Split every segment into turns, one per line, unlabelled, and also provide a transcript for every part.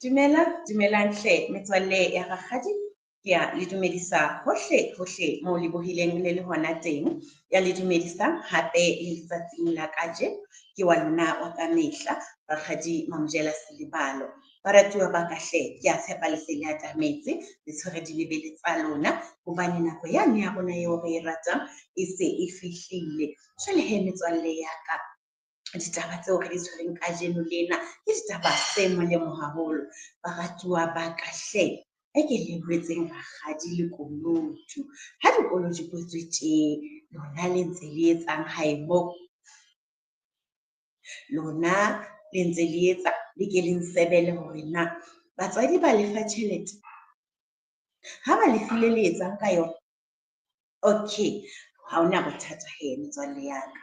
Dumela, dumelang hle metswalle ya rakgadi. Ke a le dumedisa hohle hohle moo le bohileng le le hona teng. Ya le dumedisang hape le letsatsing la kajeno ke wa lona wa ka mehla, Rakgadi Mamojela Selebalo. Baratuwa ba ka hle, ke a tshepa le se le atametse, le tshwere dilebele tsa lona hobane nako yane ya rona eo re e ratang e se e fihlile. Jwale hee metswalle ya ka, ditaba tseo re di tshwereng kajeno lena ke ditaba tse molemo haholo. Baratuwa ba ka hle, e ke le jwetseng rakgadi lekunutu. Ha dikolo di kwetswe tje, lona le ntse le etsang hae moo? Lona le ntse le etsa le ke le nsebele hore na batswadi ba lefa tjhelete? Ha ba lefile le etsang ka yona? Okay, ha hona bothata hee metswalle ya ka.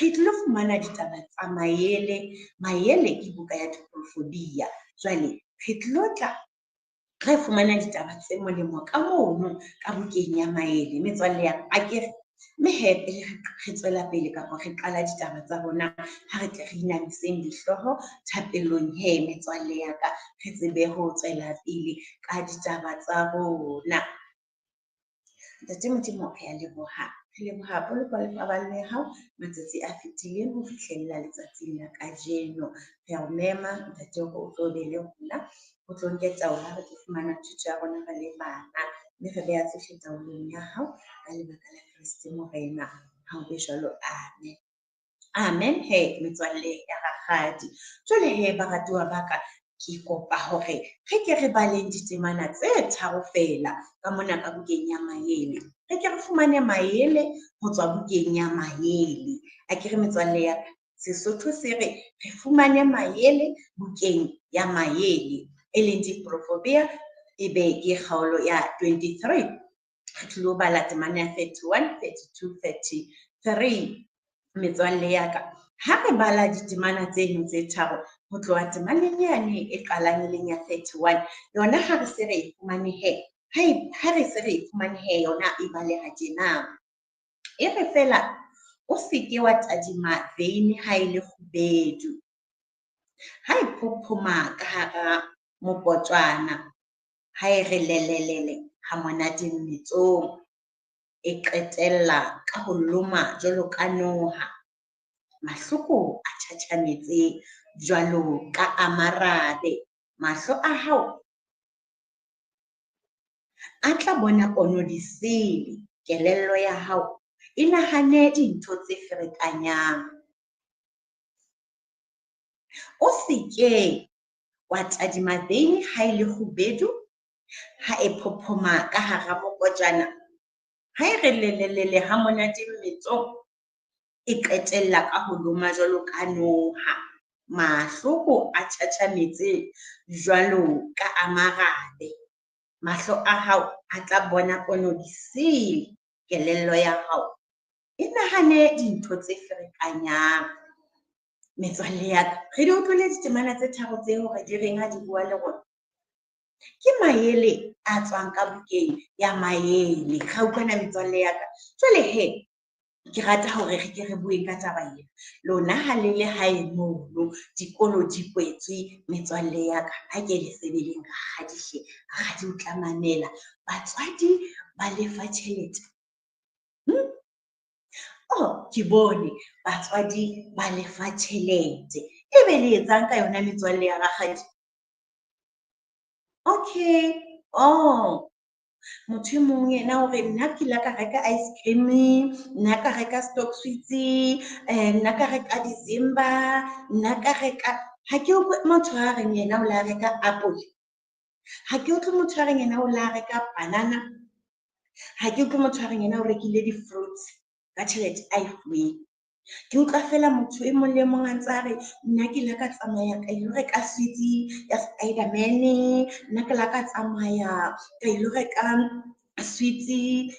Re tlilo fumana ditaba tsa maele. Maele ke buka ya tokolofobiya. Jwale re tlilo tla re fumana ditaba tse molemo ka mono ka bukeng ya maele metswalle ya ka akere. Mme hee pele re tswela pele kapa re qala ditaba tsa rona, ha re tle re inamiseng dihlooho thapelong he metswalle ya ka, re tsebe ho tswela pele ka ditaba tsa rona. Ntate Modimo re a leboha, re leboha poloko le paballo ya hao matsatsi a fetileng ho fihlella letsatsing la kajeno. Re a o mema ntate hore o tlo be le rona, o tlo nke taolo ha re tlo fumana thuto ya rona re le bana. Mme re beha tsohle taolong ya hao ka lebaka la Kreste Morena. Ha o be jwalo, amen. Amen he metswalle ya rakgadi. Jwale he baratuwa ba ka, ke kopa hore re ke re baleng ditemana tse tharo feela ka mona ka bukeng ya maele. Re ke re fumane maele ho tswa bukeng ya maele. Akere metswalle ya ka, Sesotho se re re fumane maele bukeng ya maele, e leng diproverbia, e be ke kgaolo ya 23. Re tlilo bala temana ya 31, 32, 33. Metswalle ya ka, ha re bala ditemana tseno tse tharo ho tloha temaneng yane e qalang e leng ya 31, yona ha re se re e fumane he, ha re se re e fumane he yona e baleha tjena. E re feela o se ke wa tadima veine ha e le kgubedu, ha e phophoma ka hara mopotjwana, ha e re lelelele ha monate mmetsong, e qetella ka ho loma jwalo ka noha. Mahloko a tjhatjhametse jwalo ka a marabe. Mahlo a hao a tla bona pono disele, kelello ya hao e nahane dintho tse ferekanyang. O se ke wa tadima veine ha e le kgubedu, ha e phophoma ka hara mokotjana, ha e re lelelele ha monate mmetsong, e qetella ka ho loma jwalo ka noha. Mahloko a tjhatjhametse jwalo ka a marabe. Mahlo a hao a tla bona pono disele, kelello ya hao e nahane dintho tse ferekanyang. Metswalle ya ka, re di utlwile ditemana tse tharo tse hore di reng ha di bua le rona. Ke maele a tswang ka bukeng ya maele. Ra utlwana metswalle ya ka. Jwale he, ke rata hore re ke re bueng ka taba ena. Lona ha le le hae mono, dikolo di kwetswe metswalle ya ka, ha ke le sebeleng rakgadi hle. Rakgadi o tla mamela. Batswadi ba lefa tjhelete. Oh, ke bone batswadi ba lefa tjhelete. Ebe le etsang ka yona metswalle ya rakgadi? Okay. Oh, motho e mong yena o re nna ke la ka reka ice cream, nna ka reka stock sweets, nna ka reka dizimba, nna ka reka, ha ke utlwe motho a reng yena o la reka apole. Ha ke utlwe motho a reng yena o la reka banana. Ha ke utlwe motho a reng yena o rekile di-fruits ka tjhelete a e fuweng. Ke utlwa feela motho e mong le mong a ntse a re nna ke la ka tsamaya ka ilo reka sweets ya Spiderman, nna ke la ka tsamaya ka ilo reka sweets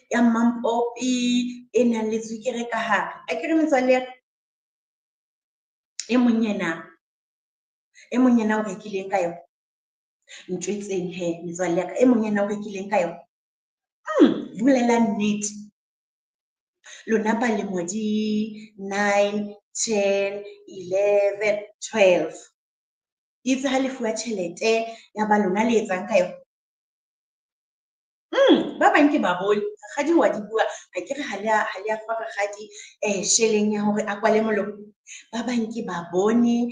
ya Mampopi e nang le tswekere ka hare. Akere metswalle ya ka, e mong yena o rekileng ka yona. Ntjwetseng he metswalle ya ka, e mong yena o rekileng ka yona. Bolela nnete. Lona ba lemo di 9, 10, 11, 12. Itse ha le fuwa tjhelete ya ba lona le etsang ka yona. Ba bang ke ba bone, rakgadi wa di bua, ha ke re ha le a fa rakgadi sheleng ya hore a kwale molomo. Ba bang ke ba bone,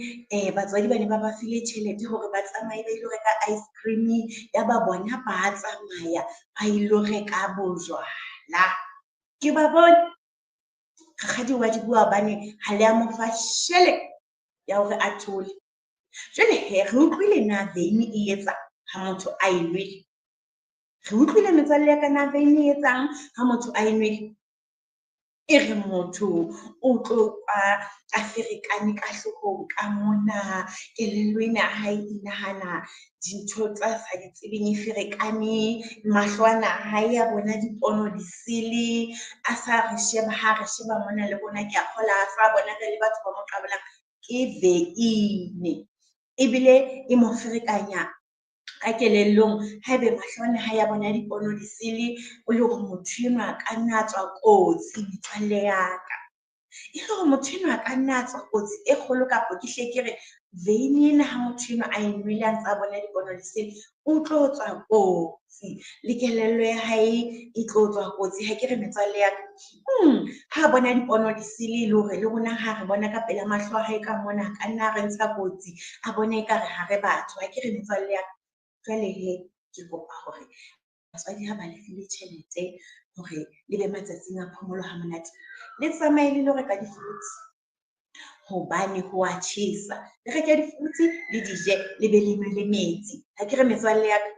batswadi ba ne ba ba file tjhelete hore ba tsamaye ba ilo reka ice cream, ya ba bona ba tsamaya ba ilo reka bojwala. Ke ba bone, rakgadi wa di bua hobane ha le a mo fa sheleng ya hore a thole. Jwale he, re utlwile na veine e etsa ha motho a e nwele. Re utlwile metswalle ya ka na veine e etsang ha motho a e nwele. E re motho o tlo kwa a ferekane ka hloohong ka mona, kelello ena ya hae e nahana dintho tsa sa di tsebeng, e ferekane, mahlo ana a hae a bona dipono disele, a sa re sheba, ha re sheba mona le rona ke a kgola, a sa bona re le batho ba mo qabolang. Ke veine. Ebile e mo ferekanya ka kelellong, haebe mahlo ana hae a bona dipono disele, o le hore motho enwa a ka nna tswa kotsi metswalle ya ka. E le hore motho enwa a ka nna tswa kotsi e kgolo, kapa ke hle ke re veine ena ha motho enwa a e nwele a ntse a bona dipono disele, o tlo tswa kotsi le kelello ya hae e tlo tswa kotsi. Ha ke re metswalle ya ka, ha bona dipono disele, le hore le rona ha re bona ka pela mahlo a hae ka mona, a ka nna re ntsha kotsi, a bone ekare ha re batho. Ha ke re metswalle ya ka. Jwale he, ke kopa hore batswadi ha ba le file tjhelete hore le be matsatsing a phomolo ha monate, le tsamaye le lo reka di-fruits hobane ho a tjhesa. Le reke di-fruits, le di je, le be le nwe le metsi. Ha ke re metswalle ya ka,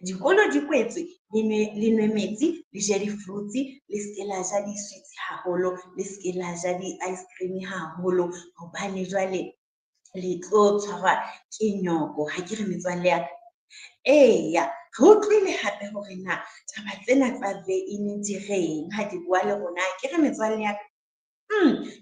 dikolo di kwetswe, le nwe metsi, le je di-fruits, le seke la ja di-sweets haholo, le seke la ja di-ice cream haholo, hobane jwale le tlo tshwarwa ke nyoko. Ha ke re metswalle ya ka. Eya, re utlwile hape hore na taba tsena tsa veine di reng ha di bua le rona. Ke re metswalle ya ka,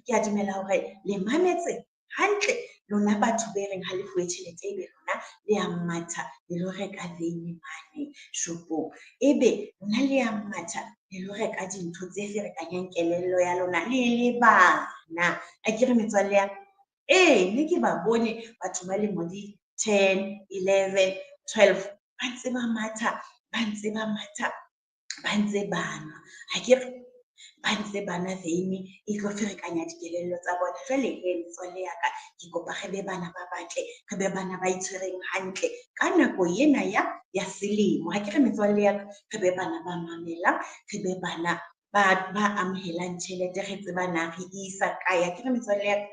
ke a dumela hore le mametse hantle lona batho be reng ha le fuwe tjhelete ebe lona le a matha le lo reka veine mane shopong, ebe lona le a matha le lo reka dintho tse ferekanyang kelello ya lona le le bana. Ha ke re metswalle ya ka, ee, mme ke ba bone batho ba lemo di 10, 11, 12 ba ntse ba matha, ba ntse ba matha, ba ntse ba nwa. Ha ke re ba ntse ba nwa veine e tlo ferekanya dikelello tsa bona. Jwale he metswalle ya ka, ke kopa re be bana ba batle, re be bana ba itshwereng hantle ka nako ena ya selemo. Ha ke re metswalle ya ka, re be bana ba mamelang, re be bana ba amohelang tjhelete, re tseba na re isa kae. Ha ke re metswalle ya ka,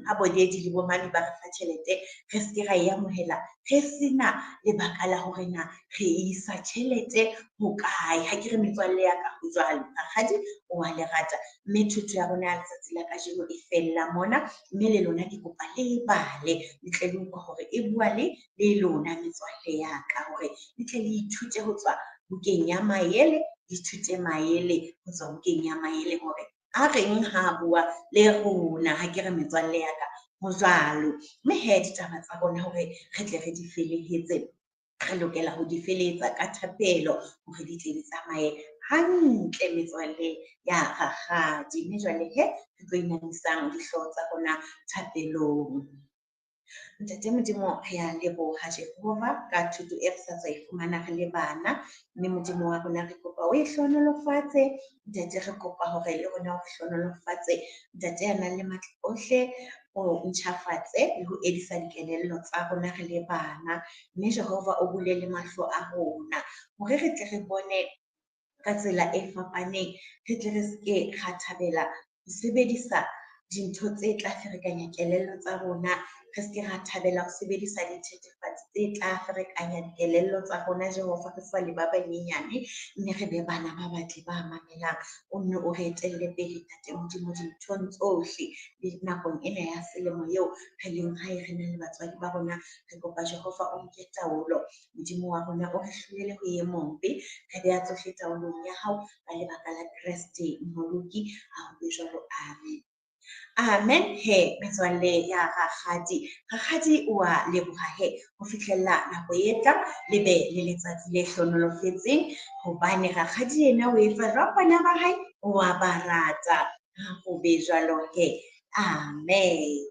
ha bo daddy le bo mami ba re fa tjhelete, re seke ra e amohela re sena lebaka la hore na re isa tjhelete hokae. Ha ke re metswalle ya ka, ho jwalo. Rakgadi o a le rata, mme thuto ya rona ya letsatsi la kajeno e fella mona, mme le lona ke kopa le e bale, le tle le utlwe hore e bua le lona metswalle ya ka, hore le tle le ithute ho tswa bukeng ya maele, le ithute maele ho tswa bukeng ya maele hore a reng ha bua le rona. Ha ke re metswalle ya ka, ho jwalo. Mme he ditaba tsa rona hore re tle re di felehetse, re lokela ho di felehetsa ka thapelo hore di tle di tsamaye hantle metswalle ya rakgadi. Mme jwale he, re tlo inamisang dihlooho tsa rona thapelong. Ntate Modimo, re a leboha Jehova ka thuto e re sa tswa e fumana re le bana. Mme Modimo wa rona, re kopa o e hlohonolofatse. Ntate, re kopa hore le rona o re hlohonolofatse. Ntate ya nang le matla ohle, o ntjhafatse le ho edisa dikelello tsa rona re le bana. Mme Jehova o bule le mahlo a rona hore re tle re bone ka tsela e fapaneng, re tle re seke ra thabela ho sebedisa dintho tse tla ferekanya kelello tsa rona, re seke ra thabela ho sebedisa dithethefatsi tse tla ferekanya dikelello tsa rona. Jehova, re sa le ba banyenyane, mme re be bana ba batle ba mamelang. O nne o re etelle pele Ntate Modimo dinthong tsohle, le nakong ena ya selemo eo re leng hae re na le batswadi ba rona. Re kopa Jehova o nke taolo, Modimo wa rona, o re hlolele ho e mobe. Re beha tsohle taolong ya hao ka lebaka la Kreste Mmoloki. Ha ho be jwalo, amen. Amen. He metswalle ya rakgadi, rakgadi o a leboha he ho fihlella nako e tlang, le be le letsatsi le hlohonolofetseng, hobane rakgadi yena o etsa jwang bana ba hae, o a ba rata. Ha ho be jwalo he. Amen.